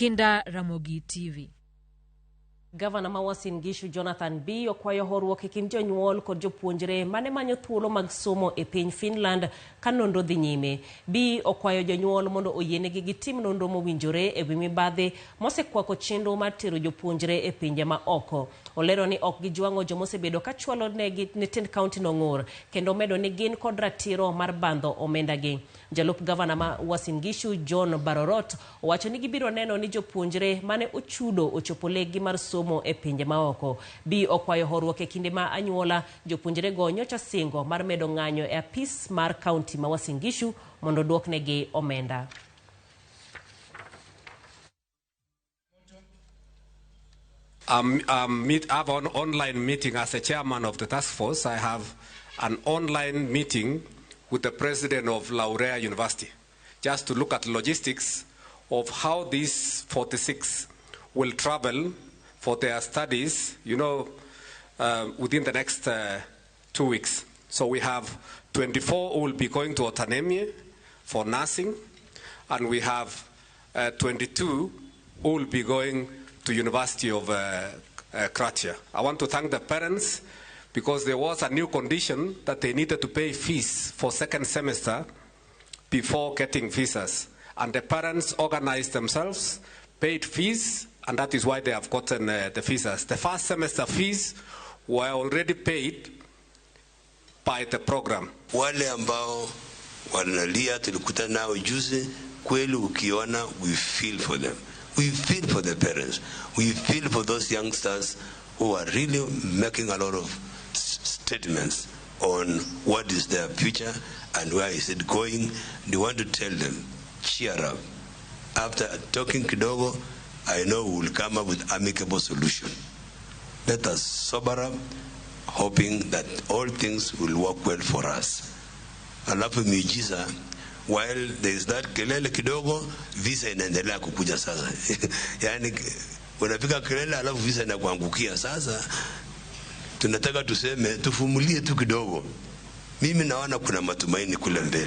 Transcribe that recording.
Kinda, Ramogi TV. Gavana ma Uasin Gishu Jonathan Bii okwayo horuok e kind jonyuol kod jopuonjre mane manyo thuolo mag somo e piny Finland ka nonro dhi nyime. Bii okwayo jonyuol mondo oyienegi gitim nonro mowinjore e wi mibadhi mosekwako chenro mar tero jopuonjre e pinje ma oko. Olero ni ok gijwang'o jomosebedo ka chwalo negi ne tend kaunti no ng'ur kendo medo ni gin kod ratiro mar bandho omendagi. Jalup gavana ma Uasin Gishu John Barorot owacho ni gibiro neno ni jopuonjre mane ochudo ochopo lekgi mar somo e pinje maoko. Bii okwayo horuok e kinde ma anyuola jopuonjrego nyocha singo mar medo ng'anyo e apis mar kaunti ma Uasin Gishu mondo duoknegi omenda. I have an online meeting as a chairman of the task force. I have an online meeting with the president of Laurea University, just to look at logistics of how these 46 will travel for their studies, within the next 2 weeks. So we have 24 who will be going to Otaniemi for nursing, and we have 22 who will be going to University of Croatia. I want to thank the parents because there was a new condition that they needed to pay fees for second semester before getting visas. And the parents organized themselves, paid fees, and that is why they have gotten the visas. The first semester fees were already paid by the program. Wale ambao wanalia tulikutana nao juzi, kweli ukiona, we feel for them. We feel for the parents. We feel for those youngsters who are really making a lot of statements on what is their future and where is it going. They want to tell them, cheer up. After talking kidogo, I know we will come up with amicable solution. Let us sober up, hoping that all things will work well for us. Alafu miujiza, while there is that kelele kidogo, visa inaendelea kukuja sasa. Yani unapika kelele alafu visa inakuangukia sasa. Tunataka tuseme tuvumilie tu kidogo. Mimi naona kuna matumaini kule mbele.